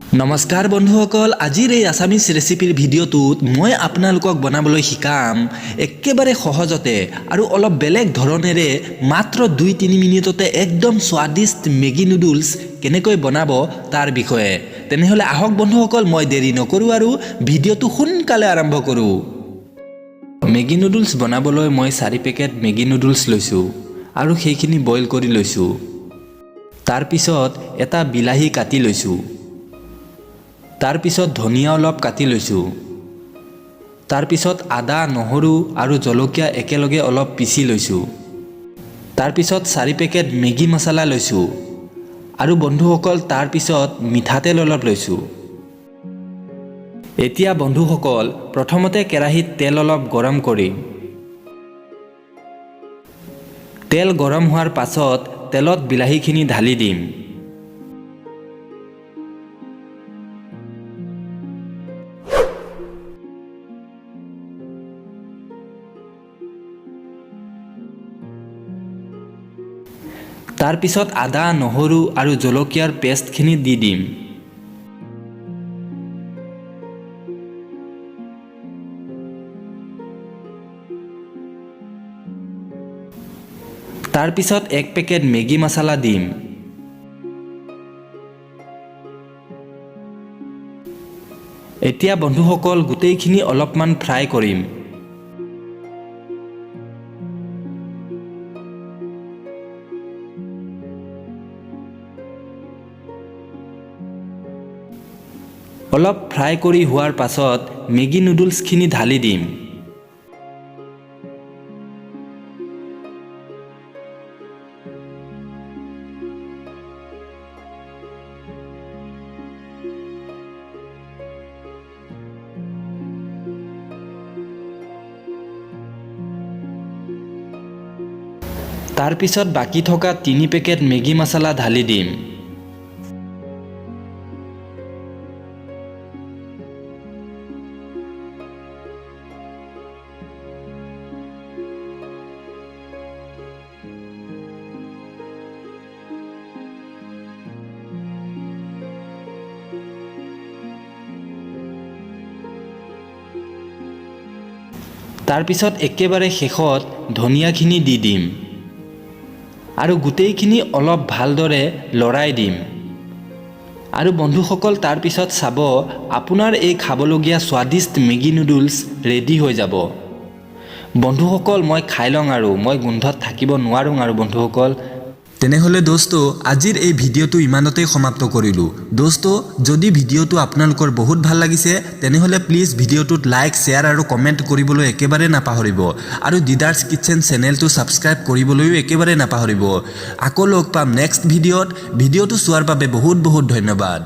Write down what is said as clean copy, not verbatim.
নমস্কাৰ বন্ধুসকল, আজিৰ এই আছামিজ ৰেচিপিৰ ভিডিঅ'টোত মই আপোনালোকক বনাবলৈ শিকাম একেবাৰে সহজতে আৰু অলপ বেলেগ ধৰণেৰে মাত্ৰ 2-3 মিনিটতে একদম স্বাদিষ্ট মেগী নুডলছ কেনেকৈ বনাব তাৰ বিষয়ে। তেনেহ'লে আহক বন্ধুসকল, মই দেৰি নকৰোঁ আৰু ভিডিঅ'টো সোনকালে আৰম্ভ কৰোঁ। মেগী নুডলছ বনাবলৈ মই 4 পেকেট মেগী নুডলছ লৈছোঁ আৰু সেইখিনি বইল কৰি লৈছোঁ। তাৰপিছত এটা বিলাহী কাটি লৈছোঁ। তাৰপিছত ধনিয়া অলপ কাটি লৈছোঁ। তাৰপিছত আদা, নহৰু আৰু জলকীয়া একেলগে অলপ পিচি লৈছোঁ। তাৰপিছত 4 পেকেট মেগী মছলা লৈছোঁ আৰু বন্ধুসকল, তাৰপিছত মিঠাতেল অলপ লৈছোঁ। এতিয়া বন্ধুসকল, প্ৰথমতে কেৰাহীত তেল অলপ গৰম কৰিম। তেল গৰম হোৱাৰ পাছত তেলত বিলাহীখিনি ঢালি দিম। তাৰপিছত আদা, নহৰু আৰু জলকীয়াৰ পেষ্টখিনি দি দিম। তাৰপিছত 1 পেকেট মেগী মছলা দিম। এতিয়া বন্ধুসকল, গোটেইখিনি অলপমান ফ্ৰাই কৰিম। অলপ ফ্ৰাই কৰি হোৱাৰ পাছত মেগী নুডলছখিনি ঢালি দিম। তাৰপিছত বাকী থকা 3 পেকেট মেগী মছলা ঢালি দিম। তাৰপিছত একেবাৰে শেষত ধনিয়াখিনি দি দিম আৰু গোটেইখিনি অলপ ভালদৰে লৰাই দিম। আৰু বন্ধুসকল, তাৰপিছত চাব, আপোনাৰ এই খাবলগীয়া স্বাদিষ্ট মেগী নুডলছ ৰেডি হৈ যাব। বন্ধুসকল, মই খাই লওঁ আৰু মই গোন্ধত থাকিব নোৱাৰোঁ। আৰু বন্ধুসকল, তেনেহ'লে দোস্ত, আজিৰ এই ভিডিঅ'টো ইমানতেই সমাপ্ত কৰিলোঁ। দোস্ত, যদি ভিডিঅ'টো আপোনালোকৰ বহুত ভাল লাগিছে, তেনেহ'লে প্লিজ ভিডিঅ'টোত লাইক, শ্বেয়াৰ আৰু কমেণ্ট কৰিবলৈ একেবাৰে নাপাহৰিব আৰু দিদাৰ্ছ কিটচেন চেনেলটো ছাবস্ক্ৰাইব কৰিবলৈও একেবাৰে নাপাহৰিব। আকৌ লগ পাম নেক্সট ভিডিঅ'ত। ভিডিঅ'টো চোৱাৰ বাবে বহুত বহুত ধন্যবাদ।